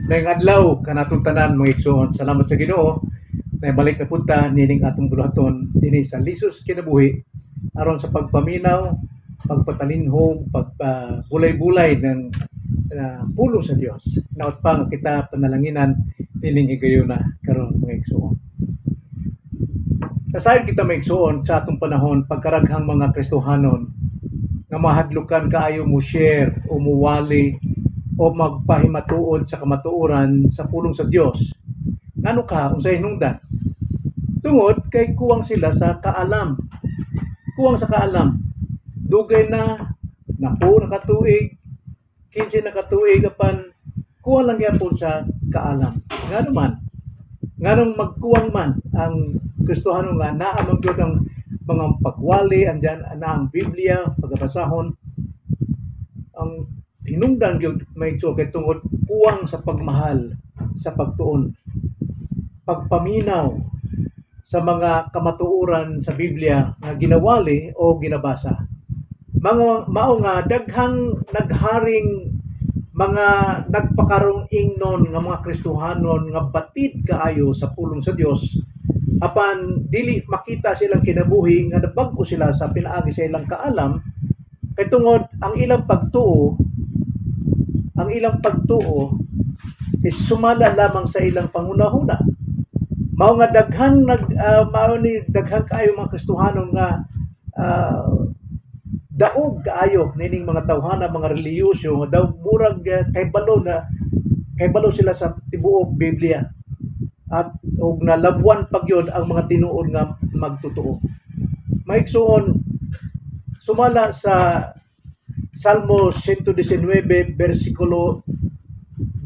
Maayong adlaw kanatong tanan, mga igsoon. Salamat sa Ginoo. Naibalik na pud ta nining atong buluhaton dinhi sa Lisos Kinabuhi aron sa pagpaminaw, pagpatalinhog, pagpabulay-bulay ng pulong sa Dios. Naot pa nga kita panalanginan nining higayuna karon, mga igsoon. Kasayod kita, mga igsoon, sa atong panahon, pagkaraghang mga Kristohanon nga mahadlukan kaayo mo share o muwali o magpahimatuod sa kamatuoran sa pulong sa Dios. Ngano ka, unsay hinungdan? Tungod kay kuwang sila sa kaalam. Kuwang sa kaalam. Dugay na, napo na katuig, 15 na katuig, apan kuwang lang gyapon sa kaalam. Ngano man? Nganong magkuwang man ang Kristohano nga naa man gyud ang mga pagwali, andyan na ang Biblia, pagabasahon? Ang hinungdan gyud, may kay tungod kuwang sa pagmahal sa pagtuon, pagpaminaw sa mga kamatuoran sa Biblia nga ginawali o ginabasa. Mga mao nga daghang nagharing mga nagpakarong ingnon nga mga Kristohanon nga batid kaayo sa pulong sa Dios, apan dili makita silang kinabuhi nga nabag-o sila sa pinaagi sa ilang kaalam, kay tungod ang ilang pagtuo is sumala lamang sa ilang panghunahuna. Mao nga daghan nag mao ni daghan kaayo mga Kristohanon nga daog kaayo nining mga tawhana, mga relihiyoso nga daw murag kay balo sila sa tibuok Biblia at og nalabwan pa gyud ang mga tinuod nga magtotoo. Maigsuon, sumala sa Salmo 119 bersikulo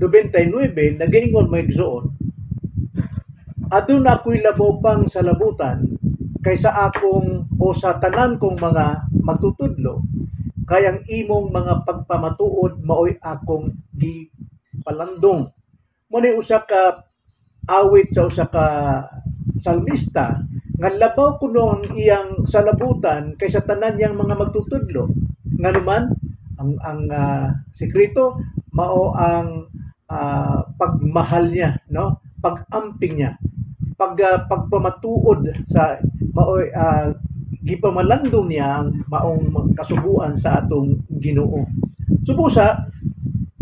99, nagaingon, mga igsoon, "Aduna ako'y labaw pang salabutan kaysa akong o sa tanan kong mga magtutudlo, kay ang imong mga pagpamatuod maoy akong gipalandong." Mo ni usa ka awit sa usa ka salmista nga labaw kuno ang iyang salabutan kaysa tanan niyang mga magtutudlo. Nganuman ang sekreto mao ang pagmahal niya, no, pag-amping niya, pagpamatuod sa maoy gipamalandong niya ang maong kasuguan sa atong Ginoo. Subusa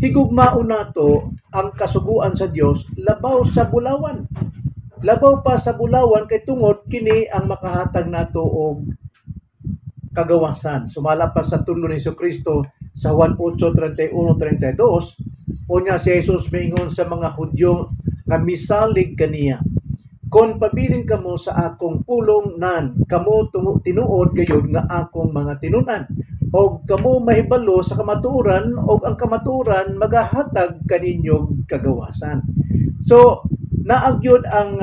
higugmaon nato ang kasuguan sa Dios labaw sa bulawan. Labaw pa sa bulawan kay tungod kini ang makahatag nato og kagawasan. Sumala pa sa tulo ni Kristo sa Juan 8:31-32, unya si Jesus miingon sa mga Hudyo nga misalig kaniya, "Kon pabilin kamo sa akong pulong nan, kamo tinuod gayud nga akong mga tinun-an. Og kamo mahibalo sa kamatuoran, og ang kamatuoran magahatag kaninyog kagawasan." So, naagyod ang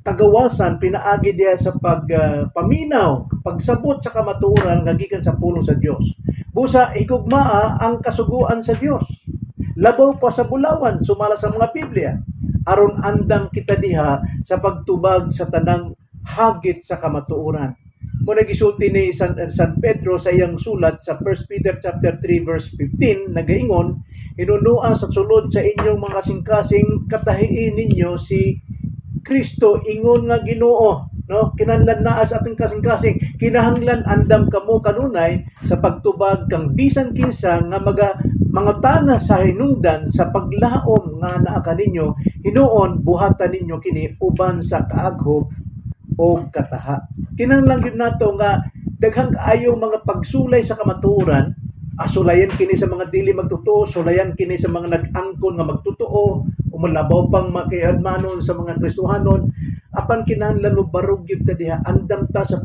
kagawasan pinaagi diha sa pagpaminaw, pagsabot sa kamatuoran nga gikan sa pulong sa Dios. Busa higugmaa ang kasuguan sa Dios. Labaw pa sa bulawan sumala sa mga Biblia. Aron andam kita diha sa pagtubag sa tanang hagit sa kamatuoran. Kung nagisulti ni San Pedro sa iyang sulat sa 1 Peter chapter 3 verse 15, nagaingon, "Hinunua sa sulod sa inyong mga kasing-kasing, katahiin ninyo si Kristo ingon nga Ginoo," no? Kinahanglan naa sa ating kasing-kasing, kinahanglan andam kamo kanunay sa pagtubag kang bisan kinsa nga maga mangutana sa hinungdan sa paglaom nga naa kaninyo, hinuon buhatan ninyo kini uban sa kaaghop o kataha. Kinahanglan gyud nato nga daghang kaayo mga pagsulay sa kamatuoran, sulayan kini sa mga dili magtotoo, sulayan kini sa mga nag-angkon nga magtotoo, o malabaw pang makiadmanon sa mga Kristohanon, apan kinahanglan mo barog gyud ta diha, andam ta sa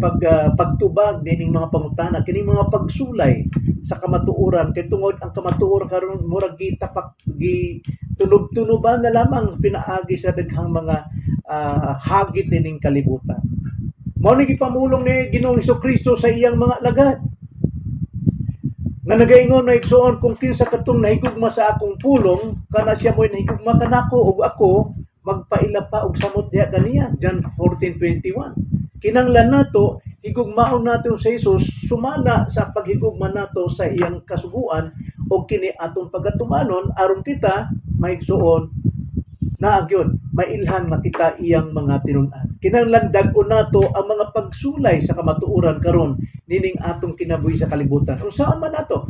pagtubag nining mga pangutana, kining mga pagsulay sa kamatuoran, kay tungod ang kamatuoran karon murag gitapak, gi tunob-tunoban na lamang pinaagi sa daghang mga hagit nining kalibutan. Mao ni gipamulong ni Ginoong Kristo sa iyang mga alagad nga nagaingon na, igsoon, "Kung kinsa katong nahigugma sa akong pulong, kana siya mo'y nahigugma kanako, ug ako magpaila pa og samot diha kaniya." John 14:21. Kinahanglan nato higugmaon nato sa Jesus sumala sa paghigugma nato sa iyang kasuguan, og kini atong pagatumanon aron kita Maigsuon, naa gyud mailhan nga kita iyang mga tinun-an. Kinahanglan dag-on nato ang mga pagsulay sa kamatuoran karon nining atong kinabuhi sa kalibutan. Unsaon man nato?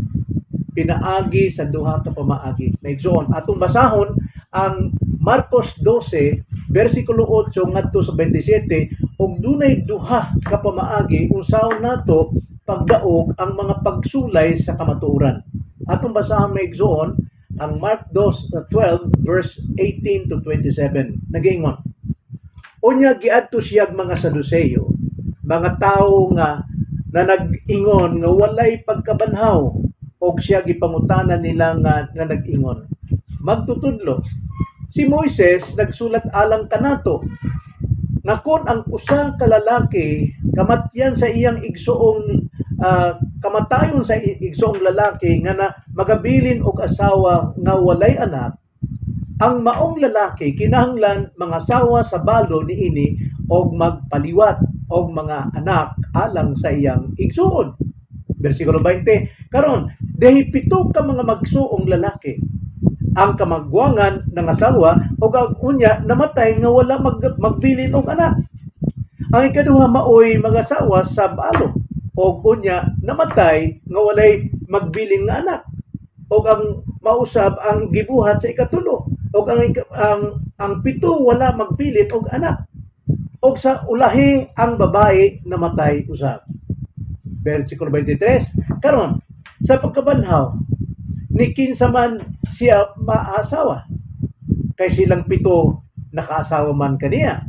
Pinaagi sa duha ka pamaagi. Maigsuon, atong basahon ang Marcos 12 bersikulo 8 ngadto sa 27 ug dunay duha ka pamaagi unsaon nato pagdaog ang mga pagsulay sa kamatuoran. Atong basahon, maigsuon, ang Mark 2, 12 verse 18 to 27. Nagaingon, "Unya giadto siyag mga Saduceo, mga tawo nga na nag-ingon nga walay pagkabanhaw, og siya gipangutana nila nga nag-ingon, 'Magtutudlo, si Moises nagsulat alang kanato nga kon ang usa ka lalaki kamatyan sa iyang igsuong kamatayon sa igsuong lalaki nga na magabilin og asawa nga walay anak, ang maong lalaki kinahanglan mangasawa sa balo niini og magpaliwat og mga anak alang sa iyang igsuon.' Bersikulo 20, 'Karon dehi 7 ka mga magsuong lalaki. Ang kamagwangan nangasawa ug ang unya namatay nga wala magbilin og anak. Ang ikaduha maoy magasawa sa balo og unya namatay nga walay magbilin nga anak. Og ang mausab ang gibuhat sa ikatulo, og ang 7 wala magbilin og anak. Og sa ulahi ang babae namatay usab.' Versikulo 23, 'Karon sa pagkabanhaw, ni kinsa man siya maasawa? Kay silang 7 nakaasawa man kaniya.'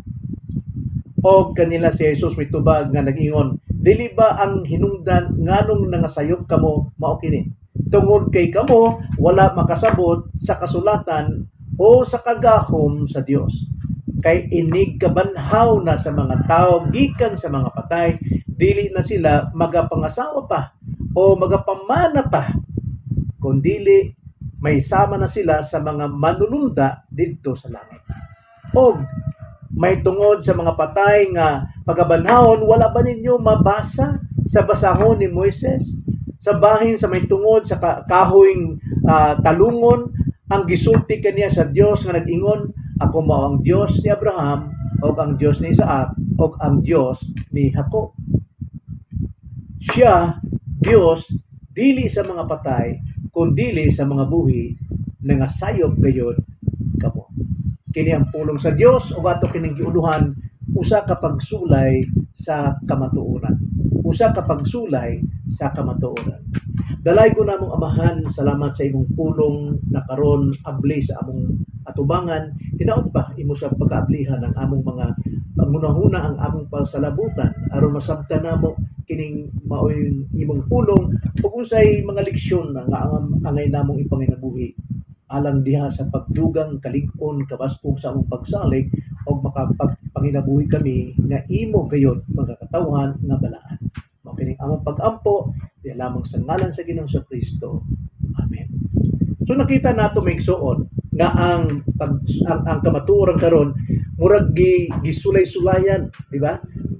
Og kanila si Jesus mitubag nga nag-ingon, 'Dili ba ang hinungdan nganong nangasayop kamo mao kini? Tungod kay kamo wala makasabot sa kasulatan o sa kagahom sa Dios. Kay inig kabanhaw na sa mga tawo gikan sa mga patay, dili na sila magapangasawa pa o magapamana pa, kundili may sama na sila sa mga manununda didto sa langit. Og may tungod sa mga patay nga pagabanhawon, wala ba ninyo mabasa sa basahon ni Moises sa bahin sa may tungod sa kahoyng talungon, ang gisulti kaniya sa Dios nga nag-ingon, "Ako mao ang Dios ni Abraham ug ang Dios ni Isaac ug ang Dios ni Jacob"? Siya Dios dili sa mga patay kundili sa mga buhi. Nangasayop gayod kamo." Kini ang pulong sa Dios ug ato kining giuluhan, usa ka pagsulay sa kamatuoran. Usa ka pagsulay sa kamatuoran. Dalaygon namong Amahan, salamat sa imong pulong na karon abli sa among atubangan. Hinaot pa imo sa pagkaablihan ang among mga pangunahuna, ang among pasalabutan, aron masabtan namo kining maoy imong pulong ug unsay mga leksyon nga ang angay namong ipanginabuhi alang diha sa pagdugang kalig-on, kabaskog sa among pagsalig ug makapagpanginabuhi kami nga imo gayod mga katawhan nga balaan. Mao kining among pag-ampo diha lamang sa ngalan sa Ginoong Kristo. Amen. So nakita nato, mga igsuon, nga ang kamatuoran karon murag gisulay-sulayan, di ba?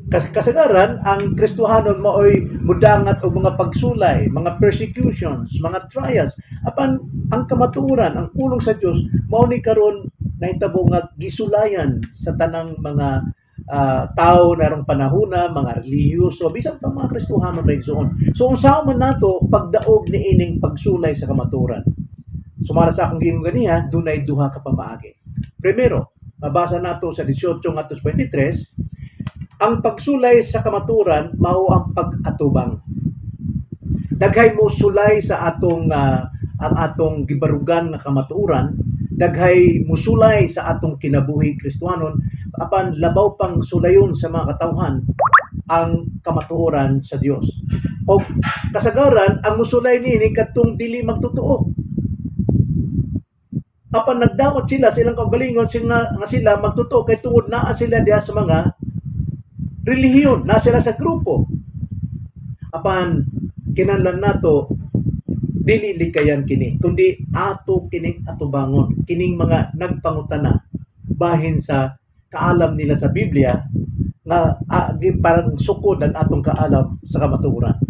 Kasagaran ang Kristohanon maoy mudangat og mga pagsulay, mga persecutions, mga trials. Apan ang kamatuoran, ang pulong sa Dios, mao ni karon nahitabo nga gisulayan sa tanang mga tao narong panahona, mga relihiyoso, bisan pa mga Kristohanon, mga igsuon. So unsa man nato pagdaog niining pagsulay sa kamatuoran? Sumala sa akong giingon ganiha, dunay duha ka pamaagi. Primero, mabasa nato sa 18 ngadto 23, ang pagsulay sa kamatuoran mao ang pag-atubang. Daghay mo sulay sa atong ang atong gibarugan nga kamatuoran, daghay musulay sa atong kinabuhi Kristohanon, apan labaw pang sulayon sa mga katawhan ang kamatuoran sa Dios. O kasagaran ang musulay niini kadtong dili magtotoo. Apan nagdawat sila sa ilang kaugalingon sila, nga sila magtotoo kay tungod naa sila diha sa mga relihiyon, naa sila sa grupo. Apan kinahanglan nato dili likayan kini, kundi ato kining atubangon, kining mga nagpangutana bahin sa kaalam nila sa Biblia nga parang sukod ang atong kaalam sa kamatuoran.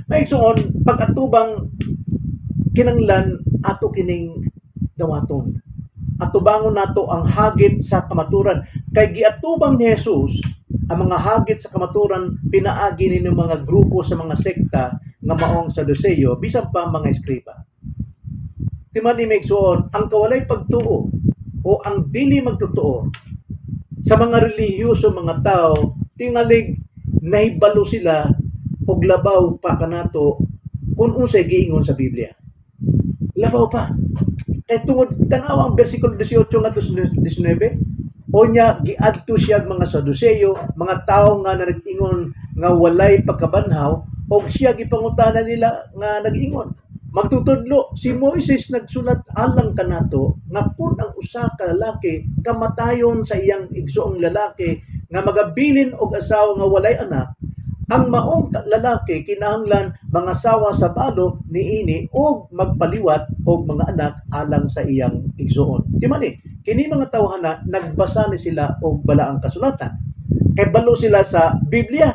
Mga igsoon, pag-atubang kinanglan ato kining dawaton. Atubangon nato ang hagit sa kamaturan kay giatubang ni Jesus ang mga hagit sa kamaturan pinaagi ni mga grupo sa mga sekta nga maong Saduceo bisan pa ang mga eskriba. Timan ni maigsuon, ang kawalay pagtuo o ang dili magtotoo sa mga relihiyoso mga tao, tingalig nahibalo sila og labaw pa kanato kung unsay giingon sa Biblia. Labaw pa. Kay tungod tan-aw ang bersikulo 18 ngadto sa 19, onya giadto siya ang mga Saduceo, mga tawo nga nag-ingon nga walay pagkabanhaw, og siya gipangutana nila nga nag-ingon, "Magtutudlo, si Moises nagsulat alang kanato nga kun ang usa ka lalaki kamatayon sa iyang igsoong lalaki nga magabilin og asawa nga walay anak, ang maong lalaki kinahanglan mangasawa sa balo niini og magpaliwat og mga anak alang sa iyang igsoon." Di man ni, kini mga tawhana nagbasa ni sila og balaang kasulatan. Kay balo sila sa Biblia.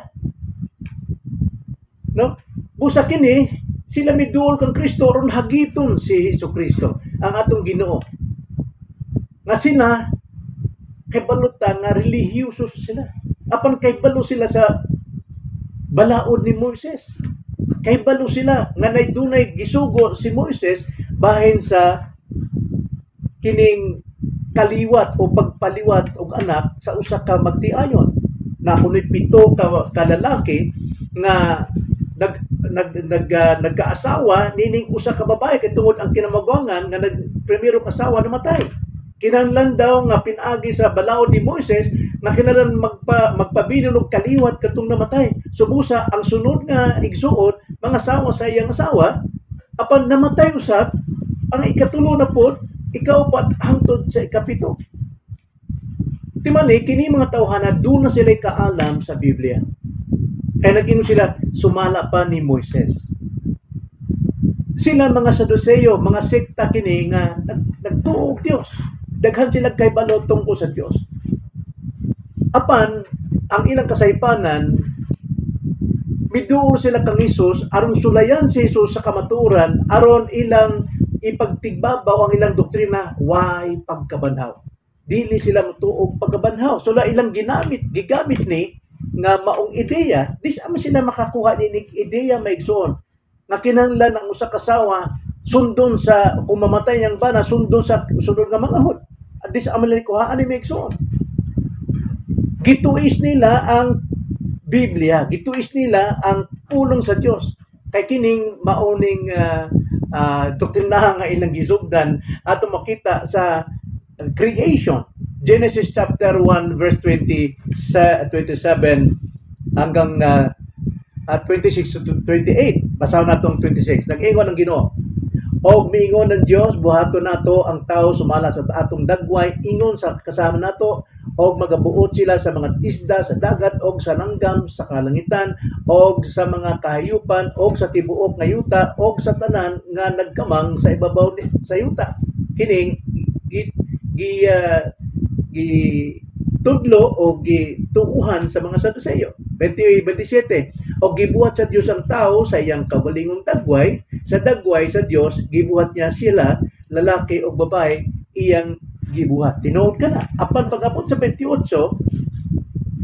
No? Busa kini sila miduol kang Kristo aron hagiton si Hesus Kristo ang atong Ginoo. Nga sila kay balo ta nga relihiyoso sila. Apan kay balo sila sa balaod ni Moises. Kay balo sila nga naydunay gisugo si Moises bahin sa kining kaliwat o pagpaliwat og anak sa usa ka magtiayon. Na kuno'y 7 ka lalaki nga nag nag nag nagkaasawa nining usa ka babae kay tungod ang kinamaguangan nga nag primerong asawa namatay. Kinahanglan daw nga pinaagi sa balaod ni Moises nga kinahanglan magpabilin og kaliwat katong namatay. Subusa ang sunod nga igsuon mangasawa sa iyang asawa, apan namatay usab ang ikatulo na pod, ikaupat, hangtod sa 7. Timani kini mga tawhana doon na sila kaalam sa Biblia. Kaya nag-ingon sila, sumala pa ni Moises. Sila mga Saduceo, mga sekta kini nga nagtuo og Dios. Daghan sila kay balo tungkol sa Dios. Apan ang ilang kasaypanan, miduol sila kang Hesus aron sulayan si Hesus sa kamatuoran aron ilang ipagtigbabaw ang ilang doktrina, way pagkabanhaw. Dili sila motuo og pagkabanhaw. So la ilang gigamit ni nga maong ideya, di sa man sila makakuha ni ideya, maigsoon, nga kinahanglan ang usa ka asawa sundon sa kung mamatay niyang bana, sundon sa sunod nga mangahod. At di sa man nila kuhaan ni, maigsoon. Gituis nila ang Biblia, gituis nila ang pulong sa Dios. Kay kining mauning doktrina nga ilang gisugdan ato makita sa creation. Genesis chapter 1 verse 20 sa 27 hanggang 26 to 28. Basahon natong 26. Nag-ingon ang Ginoo. Og miingon ang Dios, "Buhaton nato ang tao sumala sa atong dagway, ingon sa kasama nato, og magabuot sila sa mga isda sa dagat og sa langgam sa kalangitan og sa mga kahayupan og sa tibuok nga yuta og sa tanan nga nagkamang sa ibabaw sa yuta." Kining gi, gi, gi tudlo o gituuhan sa mga Saduceo. 20, 27. Og gibuhat sa Dios ang tao sa iyang kaugalingong dagway, sa dagway sa Dios gibuhat niya sila, lalaki o babae iyang gibuhat. Tinuod ka na. Apan pag-abot sa 28,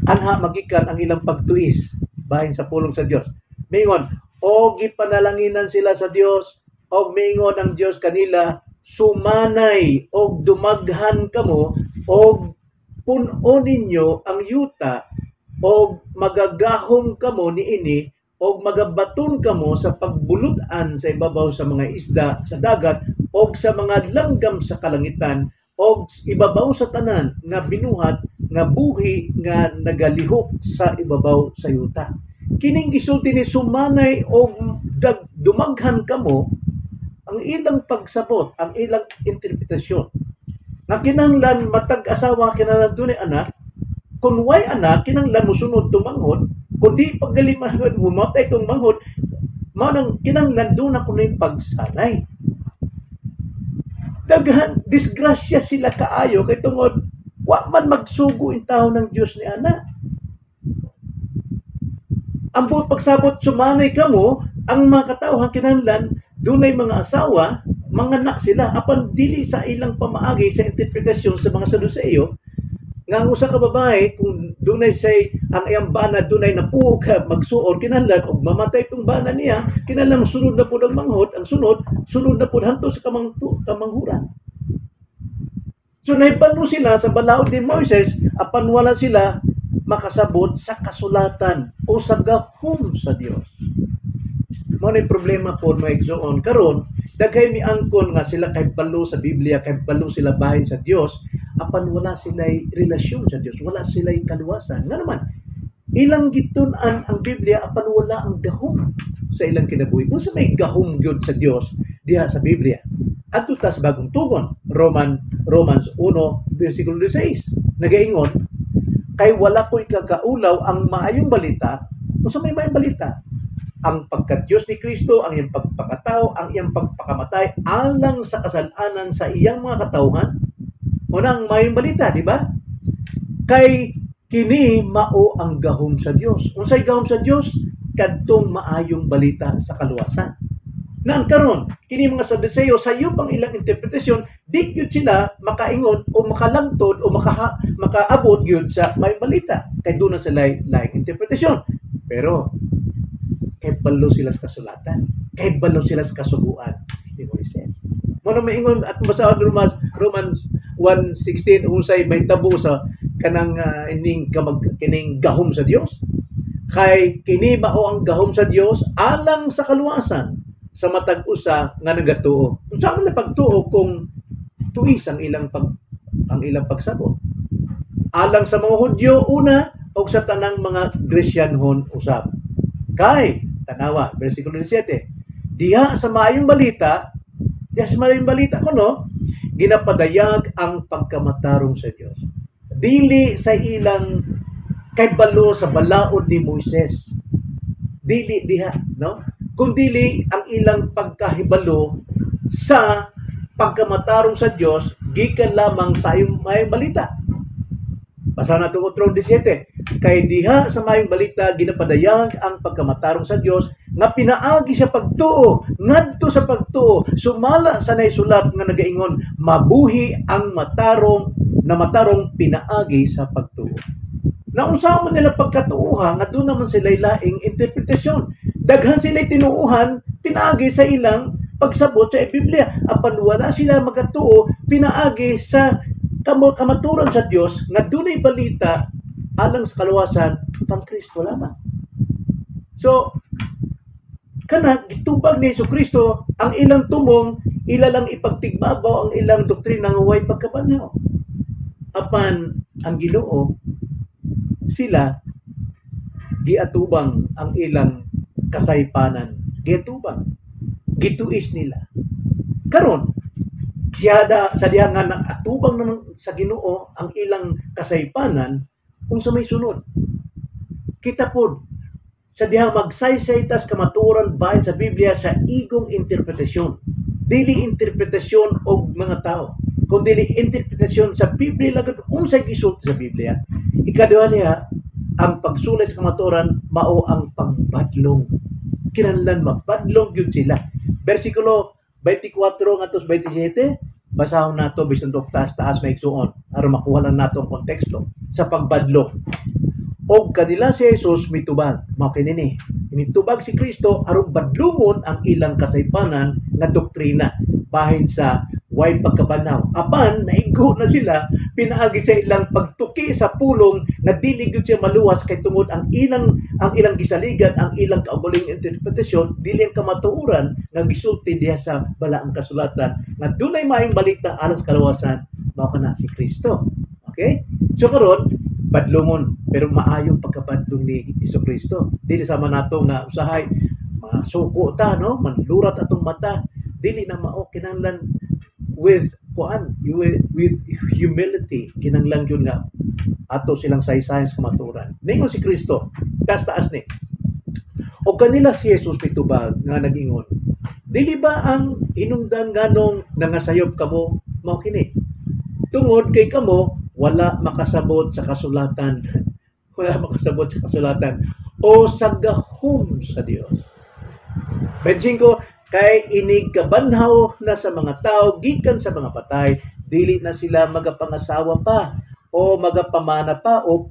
anha magikan ang ilang pagtuis bahin sa pulong sa Dios. Mingon, o gipanalanginan sila sa Dios, og mingon ang Dios kanila, "Sumanay og dumaghan kamo og puno ninyo ang yuta og magagahom kamo niini og magabaton kamo sa pagbulutan sa ibabaw sa mga isda sa dagat og sa mga langgam sa kalangitan og ibabaw sa tanan nga binuhat nga buhi nga nagalihok sa ibabaw sa yuta." Kining gisulti ni sumanay og dumaghan kamo, ang ilang pagsabot, ang ilang interpretasyon nga kinahanglan matag asawa kinahanglan dunay anak, kung way anak kinahanglan mosunod tumanghod, kung di paggali manghod mumatay tong manghod, mao nang kinahanglan doon na kunoy pagsanay. Daghan disgrasya sila kaayo kay tungod wa man magsugo in tao ng Dios ni ana. Ang buot pagsabot sumanay kamo, ang mga katawhan kinahanglan dunay mga asawa. Manganak sila apan dili sa ilang pamaagi sa interpretasyon sa mga Saduceo nga ang usa ka babae kung dunay say ang iyang bana dunay napuo ka magsuor, kinahanglan og mamatay tong bana niya, kinahanglan mosunod na pud ang manghod, ang sunod sunod na pud hangtod sa kamanghuran. So nahibalo sila sa balaod ni Moises apan wala sila makasabot sa kasulatan o sa gahom sa Dios. Mao ni problema po, mga igsoon, karon daghay miangkon nga sila kay balo sa Biblia, kay balo sila bahin sa Dios, apan wala sila'y relasyon sa Dios, wala sila'y kaluwasan. Nga naman, ilang gitun-an ang Biblia apan wala ang gahom sa ilang kinabuhi. Unsa may gahom gyud sa Dios diha sa Biblia? Adto ta sa Bagong Tugon, Romans 1 versikulo 16. Nagaingon, kay wala ko'y kakaulaw ang maayong balita. Unsa may maayong balita? Ang pagka-Diyos ni Kristo, ang iyang pagpakatao, ang iyang pagpakamatay alang sa kasalanan sa iyang mga katawhan. Unang maayong balita, di ba? Kay kini mao ang gahom sa Dios. Unsay gahom sa Dios? Kadtong maayong balita sa kaluwasan. Naan karon, kini mga Saduceo, sayo pang ilang interpretasyon, di gyud sila makaingon o makalangtod o makaabot gyud sa maayong balita. Kay doon na sila laing interpretasyon. Pero kay balo sila sa kasulatan. Kay balo sila sa kasuguan ni Moises. Mao na maingon at basahon Romans 1:16 unsay mahitabo sa kanang ining kining gahom sa Dios. Kay kini mao ang gahom sa Dios alang sa kaluwasan sa matag usa nga nagatuo. Unsa man pagtuo kung tuis ang ilang pagsabot? Alang sa mga Hudyo una og sa tanang mga Gresyanhon usab. Kay tanawa, versikulo 17. Diha sa maayong balita, diha sa maayong balita kuno, ginapadayag ang pagkamatarong sa Dios. Dili sa ilang kaybalo sa balaod ni Moises. Dili diha, no? Kung dili ang ilang pagkahibalo sa pagkamatarong sa Dios gikan lamang sa maayong balita. Basa nato 4:17. Kay diha sa maayong balita ginapadayag ang pagkamatarong sa Dios nga pinaagi sa pagtuo ngadto sa pagtuo, sumala sa naisulat nga nagaingon, mabuhi ang matarong na matarong pinaagi sa pagtuo. Naunsa man nila pagkatuoha nga doon naman sila laing interpretasyon. Daghan sila tinuuhan pinaagi sa ilang pagsabot sa Biblia, apan wala sila magatuo pinaagi sa kamaturan sa Dios nga dunay balita alang sa kaluwasan kang Kristo lamang. So kana gitubag ni Kristo ang ilang tumong, ila lang ipagtigbabaw ang ilang doktrina nga way pagkabanhaw. Apan ang Ginoo sila giatubang ang ilang kasaypanan, giatubang, gituis nila. Karon siyada sa diha nga naatubang na sa Ginoo ang ilang kasaypanan, unsa may sunod? Kita pod sa diha magsaysay tas kamatuoran bahin sa Biblia sa igong interpretasyon. Dili interpretasyon og mga tao, kundi interpretasyon sa Biblia lagad unsay gisulti sa Biblia. Ikaduha niya, ang pagsulay sa kamatuoran mao ang pagbadlong. Kinahanglan mabadlong gyud sila. Versikulo 24 ngadto 27, basahon nato bisan taas-taas, mga igsuon, aron makuha lang nato ang konteksto sa pagbadlong. Og kanila si Jesus mitubag, mao kini ni. Mitubag si Kristo aron badlungon ang ilang kasaypanan nga doktrina bahin sa way pagkabanhaw. Apan naigo na sila pinaagi sa ilang pagtuki sa pulong nga dili gyud siya maluwas kay tungod ang ilang gisaligan, ang ilang kaugalingong interpretasyon dili ang kamatuoran nga gisulti diha sa balaang kasulatan nga dunay maayong balita alang sa kaluwasan, mao kana si Kristo. Okay? So karon badlungon, pero maayong pagkabadlong ni Kristo. Dili sama nato nga usahay masuko ta, no, manlurat atong mata. Dili na mao. Kinahanglan with kuan, with humility, kinahanglan gyud nga ato silang saysayan sa kamatuoran. Ningon si Kristo, taas taas ni, o kanila si Jesus mitubag nga nag-ingon, dili ba ang hinungdan nganong nangasayop kamo mao kini? Tungod kay kamo wala makasabot sa kasulatan, wala makasabot sa kasulatan o sa gahom sa Dios. 25. Kay inig kabanhaw na sa mga tao gikan sa mga patay, dili na sila magapangasawa pa o magapamana pa o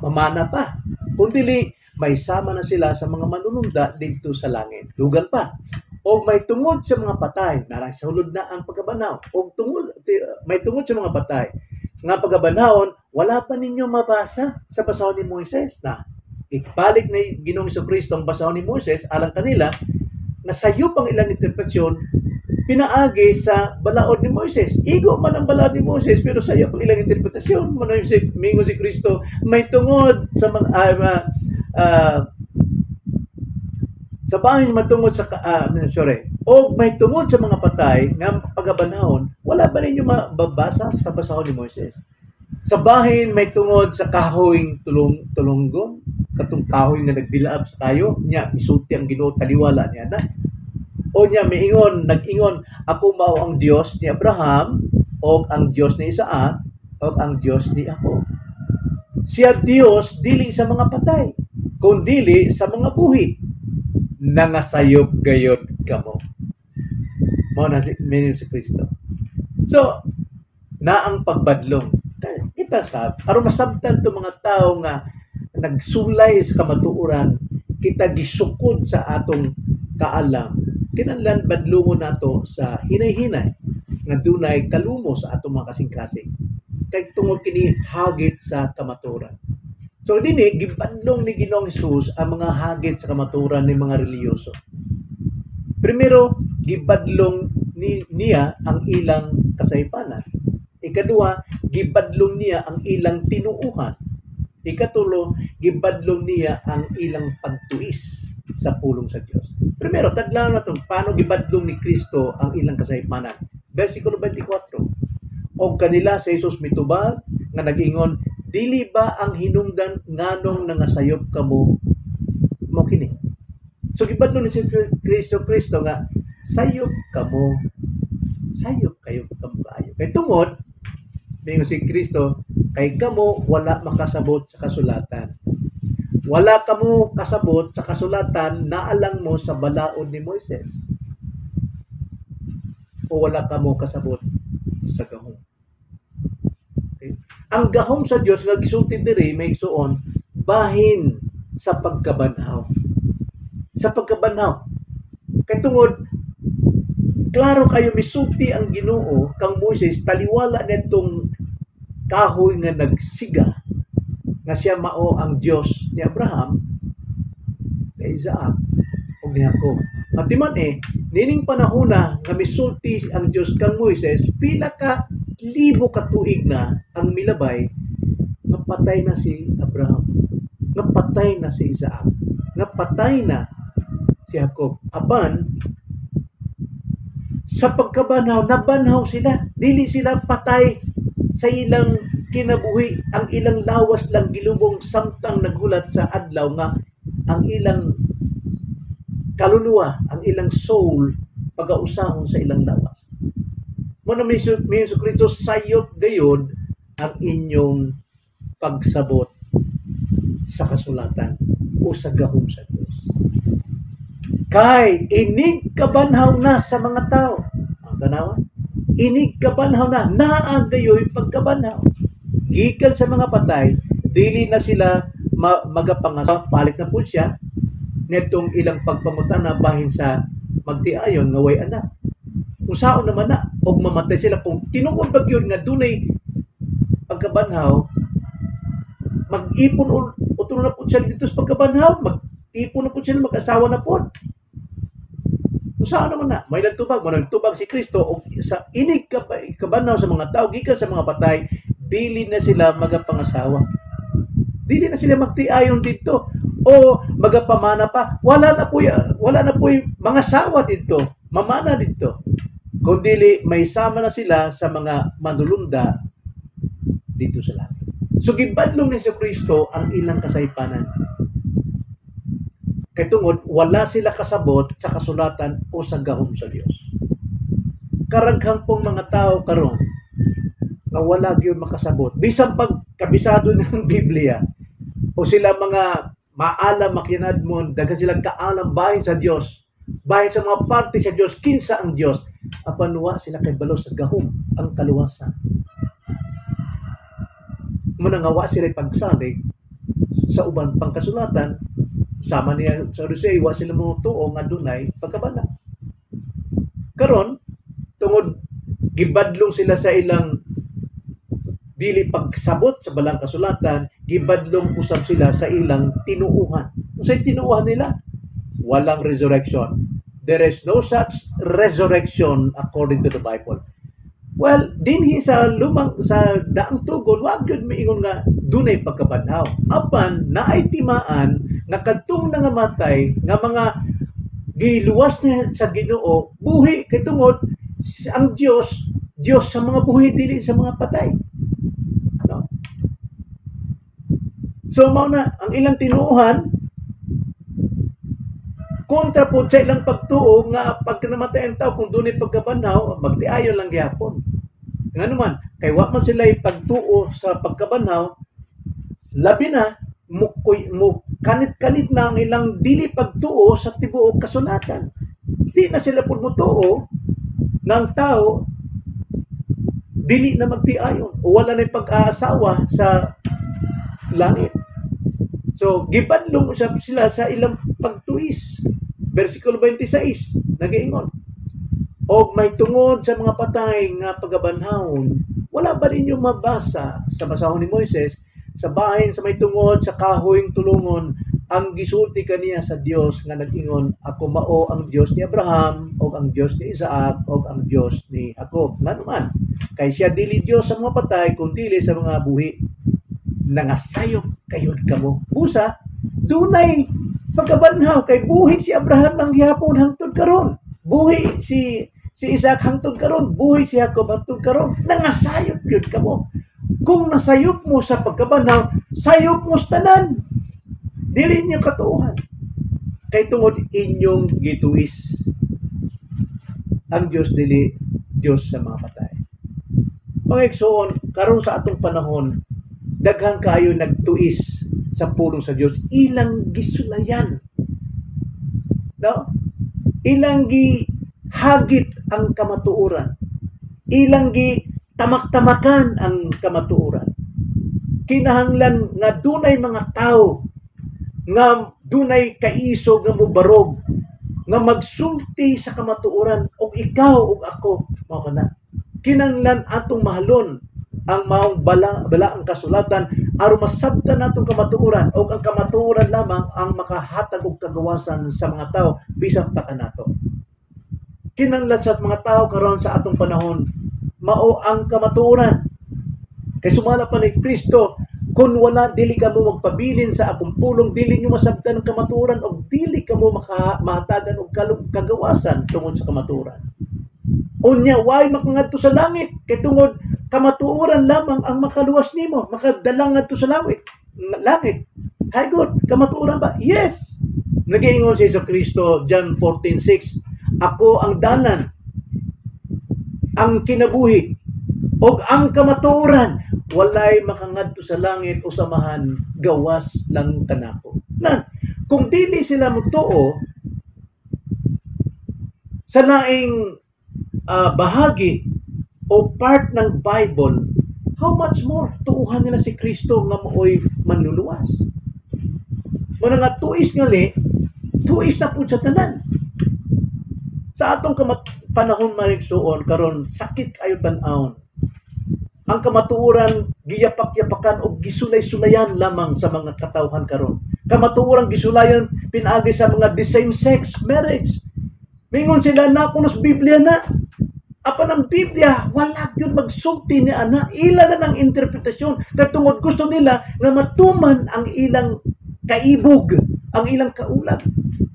mamana pa. Kung dili, may sama na sila sa mga manununda didto sa langit. Dugang pa. O may tungod sa mga patay, narang sa sulod na ang pagkabanhaw. O tungod, may tungod sa mga patay nga pagabanhawon, wala pa ninyo mabasa sa basahon ni Moises na ibalik ni Ginoong Kristo ang basahon ni Moises alang kanila na sayo pang ilang interpretasyon pinaagi sa balaod ni Moises. Igo man ang balaod ni Moises, pero sayo pang ilang interpretasyon. Mao si mingon si Kristo, may tungod sa mga sa bahin matungod sa sorry, og may tungod sa mga patay nga pagabanhawon, wala ba ninyo mababasa sa basahon ni Moises? Sa bahin may tungod sa kahoy tulong tulonggon, katong kahoy nga nagdilaab sa kayo, nya misulti ang Ginoo taliwala niya na. O nya miingon, nag-ingon, "Ako mao ang Dios ni Abraham og ang Dios ni Isaac og ang Dios ni Jacob." Siya Dios dili sa mga patay, kun dili sa mga buhi. Nangasayop gayod kamo. Mao na si mingon si Kristo. So, na ang pagbadlong. Kita sa aron masabtan to mga tao nga nagsulay sa kamatuoran, kita gisukod sa atong kaalam. Kinahanglan badlungon nato sa hinay-hinay nga dunay kalumo sa atong mga kasing-kasing. Kay tungod kini hagit sa kamatuoran. So dinhi gibadlong ni Ginoong Hesus ang mga hagit sa kamatuoran ni mga relihiyoso. Primero, gibadlong niya ang ilang kasaypanan. Ikaduha, gibadlong niya ang ilang tinuuhan. Ikatulo, gibadlong niya ang ilang pagtuis sa pulong sa Dios. Primero, tadlaw nato paano gibadlong ni Kristo ang ilang kasaypanan. Versikulo 24. Og kanila si Jesus mitubag nga nag-ingon, "Dili ba ang hinungdan nganong nangasayop kamo mo kini?" So gibadlong ni si Kristo Kristo nga sayop kamo, sayop kayo kamo kaayo. Kay tungod ningon si Kristo, kay kamo wala makasabot sa kasulatan. Wala kamo kasabot sa kasulatan, naalang mo sa balaod ni Moises. O wala kamo kasabot sa gahom. Okay? Ang gahom sa Dios nga gisulti diri, may igsuon, bahin sa pagkabanhaw. Sa pagkabanhaw. Kay tungod klaro kayo misulti ang Ginoo kang Moises taliwala nitong kahoy nga nagsiga nga siya mao ang Dios ni Abraham, ni Isaac ug ni Jacob. Atiman eh, nining panahona nga misulti ang Dios kang Moises, pila ka libo ka tuig na ang milabay nga patay na si Abraham, nga patay na si Isaac, nga patay na si Jacob. Apan sa pagkabanhaw, nabanhaw sila. Dili sila patay sa ilang kinabuhi, ang ilang lawas lang gilubong samtang naghulat sa adlaw nga ang ilang kaluluwa, ang ilang soul pagausahon sa ilang lawas. Mao na mi Hesus Kristo, sayop gayod ang inyong pagsabot sa kasulatan o sa gahom sa Dios. Kay inig kabanhaw na sa mga tao. Ang tanawa? Inig kabanhaw na, naa gayoy pagkabanhaw. Gikan sa mga patay, dili na sila magapangasawa. Balik na po siya netong ilang pagpangutana bahin sa magtiayon nga way anak. Kung saon naman na, og mamatay sila, kung tinuod ba gyud nga dunay pagkabanhaw, mag-ipon utro na po sila dito sa pagkabanhaw, mag-ipon na po sila, mag-asawa na po. Kung saan naman na, may nagtubag, may nagtubag si Kristo, og sa inig kabanhaw sa mga tao, gikan sa mga patay, dili na sila magapangasawa. Dili na sila magtiayon dito o magapamana pa. Wala na po mga sawa dito, mamana dito. Kung dili, may sama na sila sa mga manulunda dito sa langit. So gibadlong ni Kristo ang ilang kasaypanan. Kay tungod wala sila kasabot sa kasulatan o sa gahom sa Dios. Karaghan pong mga tao karon nga wala gyud makasabot. Bisan pag kabisado ng Biblia o sila mga maalam makinadmon, daghan silang kaalam bahin sa Dios, Bahin sa mga parte sa Dios, kinsa ang Dios. Apan wa sila kahibalo sa gahom ang kaluwasan. Muna nga wa sila pagsalig sa uban pang kasulatan, sama niya sa Sadducee, wa sila motuo nga dunay pagkabanhaw. Karon, tungod gibadlong sila sa ilang dili pagsabot sa balang kasulatan, gibadlong usab sila sa ilang tinuuhan. Unsay tinuuhan nila? Walang resurrection. There is no such resurrection according to the Bible. Well, dinhi sa lumang, sa daang tugon, wa gyud miingon nga dunay pagkabanhaw. Apan naay timaan nga kadtong nangamatay nga mga giluwas niya sa Ginoo, buhi, kay tungod ang Dios, Dios sa mga buhi, dili sa mga patay. No? So mao na ang ilang tinuohan, kontra po sa ilang pagtuo nga pag namatay ang tao, kung dunay pagkabanhaw, magtiayon lang gihapon. Ngano man, kay wa man sila pagtuo sa pagkabanhaw, labi na mo, mo kanit-kanit na ang ilang dili pagtuo sa tibuok kasulatan. Di na sila pud motuo ng tao dili na magtiayon o wala na pag-aasawa sa langit. So, gibadlong usab sila sa ilang pagtuis. Versikulo 26, nagaingon, "Og may tungod sa mga patay nga pagabanhawon, wala ba ninyo mabasa sa basahon ni Moises sa bahin sa may tungod sa kahoyng tulungon, ang gisulti kaniya sa Dios nga nag-ingon, 'Ako mao ang Dios ni Abraham ug ang Dios ni Isaac ug ang Dios ni Jacob'? Ngano man, kay siya dili Dios sa mga patay kun dili sa mga buhi. Nangasayop kayod kamo." Busa dunay pagkabanhaw kay buhi si Abraham ang gihapon hangtod karon, buhi si si Isaac hangtod karon, buhi si Jacob hangtod karon. Nangasayop yun kamo. Kung nasayop mo sa pagkabanhaw, sayop mo sa tanan. Dili niyo katuohan kay tungod inyong gituis ang Dios dili Dios sa mga patay. Mga igsoon, karon sa atong panahon, daghan kaayo nagtuis sa pulong sa Dios, ilang gisulayan, no? Ilang gihagit ang kamatuoran, ilang gi tamak-tamakan ang kamatuoran. Kinahanglan nga dunay mga tao nga dunay kaisog nga mobarog, nga magsulti sa kamatuoran, og ikaw ug ako mao kana. Kinahanglan atong mahalon ang maong balaang kasulatan aron masabtan natong kamatuoran, og ang kamatuoran lamang ang makahatag og kagawasan sa mga tao bisan pa kanato. Kinahanglan sa mga tao karon sa atong panahon mao ang kamatuoran. Kay sumala pa ni Kristo, "Kung wala, dili kamo magpabilin sa akong pulong, dili nyo masabtan ang kamatuoran og dili kamo mahatagan og kagawasan tungod sa kamatuoran." Unya way makangadto sa langit kay tungod kamatuoran lamang ang makaluwas nimo, makadala ngadto sa langit. Langit. Hay good, kamatuoran ba? Yes. Nagaingon si Hesus Kristo, John 14:6, "Ako ang dalan, ang kinabuhi, ug ang kamatuoran. Walay makangadto sa langit o sa Amahan gawas lang kanako." Na, kung dili sila motuo sa laing bahagi o part ng Bible, how much more tuuhan nila si Kristo nga maoy manluluwas? Muna nga tuis ngali, tuis na pud sa tanan. Sa atong panahon, mga igsuon, karon sakit kayo tan-awon. Ang kamatuoran giyapak-yapakan o gisulay-sulayan lamang sa mga katawhan karon. Kamatuoran gisulayan pinaagi sa mga the same sex marriage. Mingon sila na kuno sa Biblia na. Apan ang Biblia, wala yun magsulti ni ana. Ila na ng interpretasyon. Kay tungod gusto nila nga matuman ang ilang kaibog, ang ilang kaulag.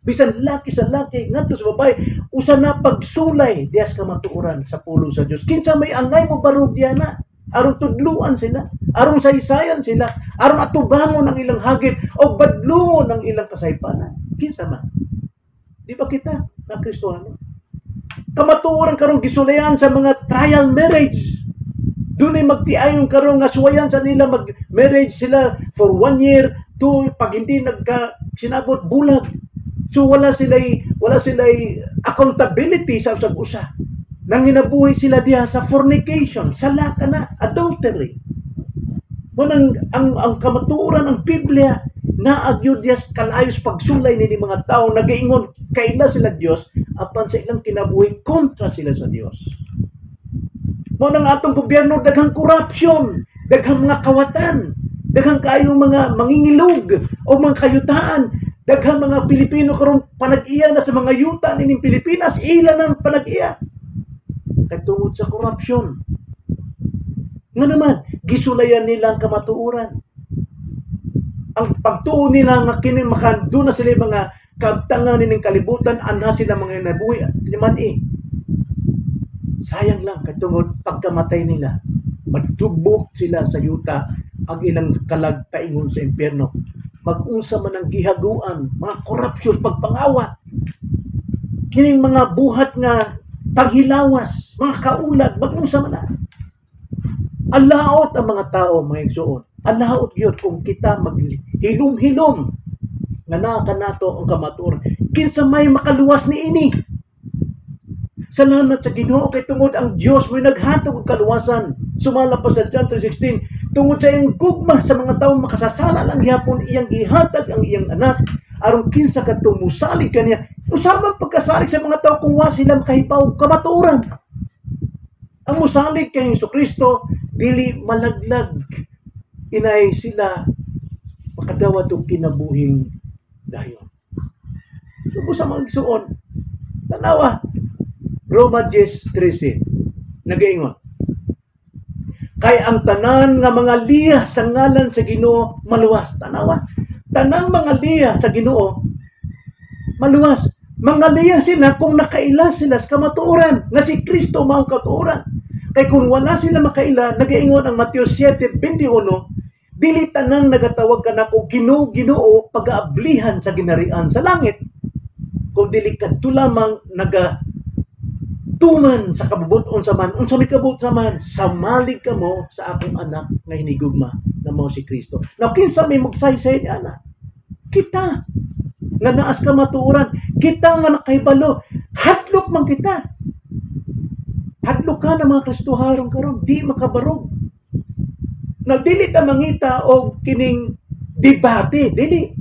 Bisan laki sa laki, ngadto sa babae, usa na pagsulay diha sa kamatuoran sa pulong sa Dios. Kinsa may angay mo barog diha na? Aron tudluan sila, aron saysayan sila, aron atubangon ang ilang hagit o badlungon ang ilang kasaypanan. Kinsa man? Di ba kita na Kristohano? Kamatuoran karon gisulayan sa mga trial marriage. Dunay magtiayon karon nga suwayan sa nila, mag-marriage sila for one year, two, pag hindi nagka sinabot, bulag. So wala sila Wala sila accountability sa usag usa. Nanginabuhi sila diha sa fornication, sala kana, adultery. Mo nang ang kamatuoran, ang Biblia, naa gyud diha kalayos pagsulay nini mga tao nagaingon kaila sila Dios, apan sa ilang kinabuhi kontra sila sa Dios. Mo nang atong gobyerno daghang corruption, daghang mga kawatan, daghang kaayong mga mangingilog o mga kayutaan, daghang mga Pilipino karon panag-iya na sa mga yuta nining Pilipinas, ila nang panag-iya. Kay tungod sa corruption. Nga naman, gisulayan nila ang kamatuoran. Ang pagtuo nila nga kini makando na sila mga kabtangan nining kalibutan, anha sila mga nabuhi di man eh. Sayang lang kay tungod pagkamatay nila, madubok sila sa yuta, ang ilang kalag paingon sa impyerno. Mag-unsa man ang gihaguan, mga korupsyon, pagpangawat, kining mga buhat nga panghilawas, mga kaulag, mag-unsa man na. Alaot ang mga tao, mga igsoon. Alaot gyud kung kita maghilom-hilom nga naa kanato ang kamatuoran. Kinsa may makaluwas niini? Salamat sa Ginoo kay tungod ang Dios mo'y naghatag og kaluwasan. Sumala pa sa John 3:16, tungod sa iyang gugma sa mga tawo makasasala lang gihapon, iyang gihatag ang iyang anak aron kinsa kadtong mosalig kaniya. Unsa man pagkasalig sa mga tao kung wa sila makahibaw kamatuoran? Ang mosalig kay Hesus Kristo dili malaglag, inay sila makadawat og kinabuhing dayon. Subo sa mga igsuon, tanawa, Roma 10:13, nagaingon, "Kay ang tanan nga mga liya sa ngalan sa Ginoo maluwas." Tanawa, tanang mga liya sa Ginoo maluwas. Mga liya sila kung nakaila sila sa kamatuoran nga si Kristo mao ang katuoran. Kay kung wala sila makaila, nagaingon ang Mateo 7:21, "Dili tanang nagatawag kanako Ginoo, Ginoo pagaablihan sa ginarian sa langit, kung dili kadto lamang naga tuman sa kabubuton sa man." Unsa may kabubut sa man? Samalig kamo sa akong anak nga hinigugma na mao si Kristo. Now, kinsa may magsaysay ni ana? Kita nga naas kamatuoran, kita nga nakahibalo, hadlok man kita. Hadlok ka ng mga Kristohanon karon, di makabarog. Now, dili ta mangita og kining debate, dili.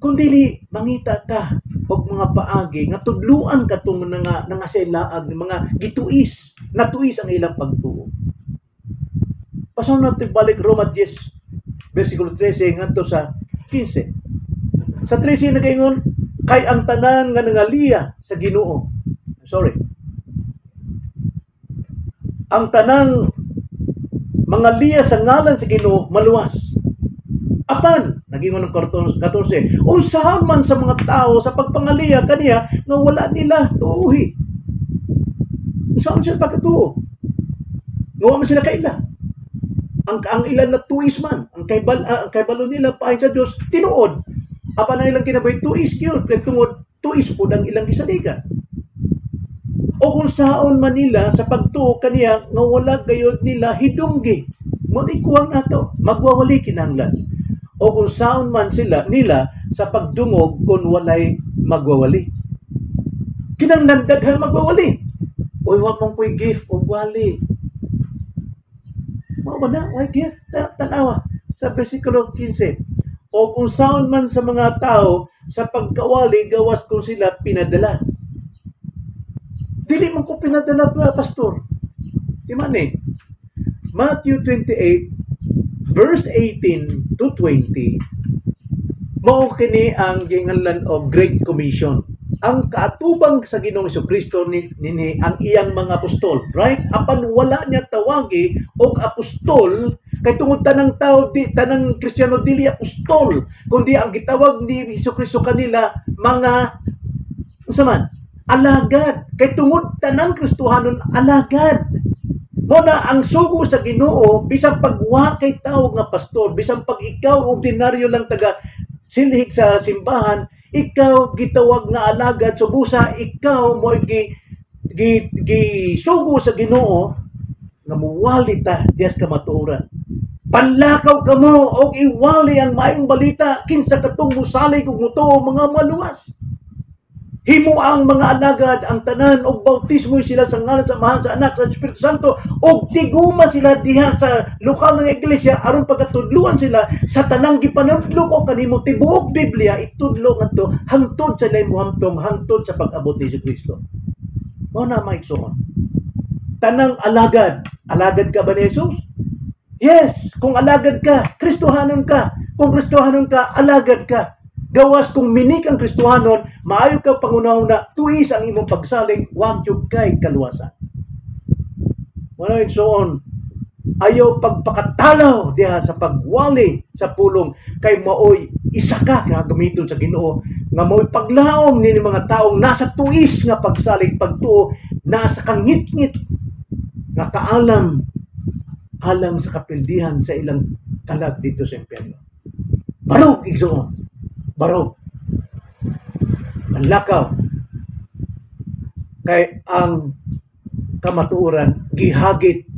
Kung dili mangita ta og mga paagi nga tudluan katong nga nangasilaag, mga gituis, natuis ang ilang pagtuo. Pasong natin balik Roma 10 versikulo 13 ngadto sa 15. Sa 13 nagaingon, kay ang tanan nga nangaliya sa Ginoo. Sorry. Ang tanang mga liya sa ngalan sa Ginoo maluwas. Apan, nagingon ng 14, unsaon man sa mga tao sa pagpangaliya kaniya nga wala nila tuuhi? Unsaon sila pagkatuo? Nga wa man sila kaila. Ang ilan na tuis man, ang kaybalo nila pahin sa Dios tinuod. Apan ang ilang kinabuhi tuis gyud kay tungod tuis pud ang ilang gisaligan. O kung saon man nila sa pagtuo kaniya nga wala gayod nila hidunggi. Mo ni kuwang nato, magwawali kinahanglan. O kung saon man sila nila sa pagdungog kung walay magwawali. Kinahanglan daghan magwawali. Uy, wa man ko'y gift og wali. Mao ba na? Why gift? Tanawa sa versikulo 15. O kung saon man sa mga tao sa pagkawali gawas kung sila pinadala. Dili man ko pinadala pa, pastor. Di man eh. Matthew 28 verse 18 to 20, mao kini ang ginganlan og Great Commission. Ang kaatubang sa Ginoong Kristo ni, nini ang iyang mga apostol, right? Apan wala niya tawagi og apostol kay tungod tanang tao di tanang Kristiyano dili apostol, kundi ang gitawag ni Hesus Kristo kanila mga unsa man? Alagad. Kay tungod tanang Kristohanon alagad. Mo na ang sugo sa Ginoo, bisan pag wa kay tawag nga pastor, bisan pag ikaw ordinaryo lang taga silhig sa simbahan, ikaw gitawag nga alagad, subusa ikaw mo gi gi gisugo sa Ginoo nga muwali ta dias kamatuoran. Panlakaw kamo og iwali ang maayong balita, kinsa katong musalig ug mutuo mga maluwas. Himo ang mga alagad ang tanan og bautismo sila sa ngalan sa Amahan, sa Anak, sa Espiritu Santo, og tiguma sila diha sa lokal ng iglesia aron pagkatudluan sila sa tanang gipanudlo ko kanimo, tibuok Biblia itudlo ngadto hangtod sa lain mohamtong, hangtod sa pag-abot ni Kristo. Mao na, mga igsoon. Tanang alagad, alagad ka ba ni Jesus? Yes, kung alagad ka, Kristohanon ka. Kung Kristohanon ka, alagad ka. Gawas kung minik ang Kristohanon, maayo ka pangunahuna, tuis ang imong pagsalig, wag jud kay kaluwasan. Wala, igsoon, ayaw pagpakatalaw diha sa pagwali sa pulong kay maoy isa ka gamiton sa Ginoo nga maoy paglaom ni mga taong nasa tuis nga pagsalig, pagtuo, nasa kangitngit nga kaalam alang sa kapildihan sa ilang kalag dito sa impyerno. Barog, igsoon. Barog. Manlakaw. Kay ang kamatuoran gihagit,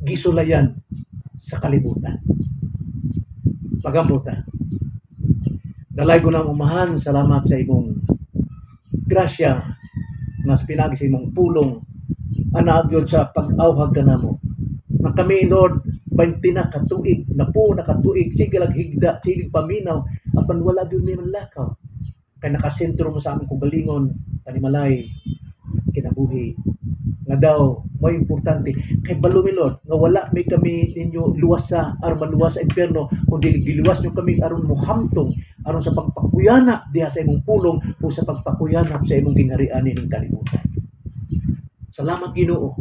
gisulayan sa kalibutan. Pagampo ta. Dalaygon na Amahan, salamat sa imong grasya nga pinagi sa imong pulong anaag yun sa pag-awhag ka namo. Na kami, Lord, 20 na katuig, napo na katuig, sige lang higda, sige paminaw, apan wala gyud mi manlakaw. Kay nakasentro mo sa among kaugalingon, panimalay, kinabuhi, nga daw mo importante. Kay balo mi, Lord, nga wala mi kami ninyo luwas sa aron maluwas sa impyerno, kundi giluwas nyo kami aron mohamtong, aron sa pagpakuyanap diha sa imong pulong o sa pagpakuyanap sa imong gingharian ning kalibutan. Salamat, Ginoo,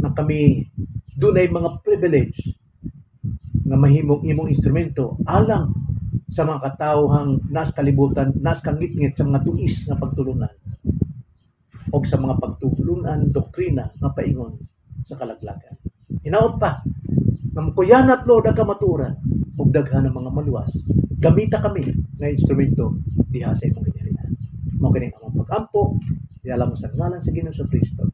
na kami dunay mga privilege nga mahimong imong instrumento alang sa mga katawhang nas kalibutan, nas kangitngit sa mga tuis nga pagtulunan o sa mga pagtulunan doktrina nga paingon sa kalaglagan. Hinaot pa nga mukuyanap, Lord, ang kamatuoran ug daghan ng mga maluwas. Gamita kami nga instrumento diha sa imong gingharian. Mao kini among pag-ampo, diha mo sa ngalan sa Ginoo sa Kristo.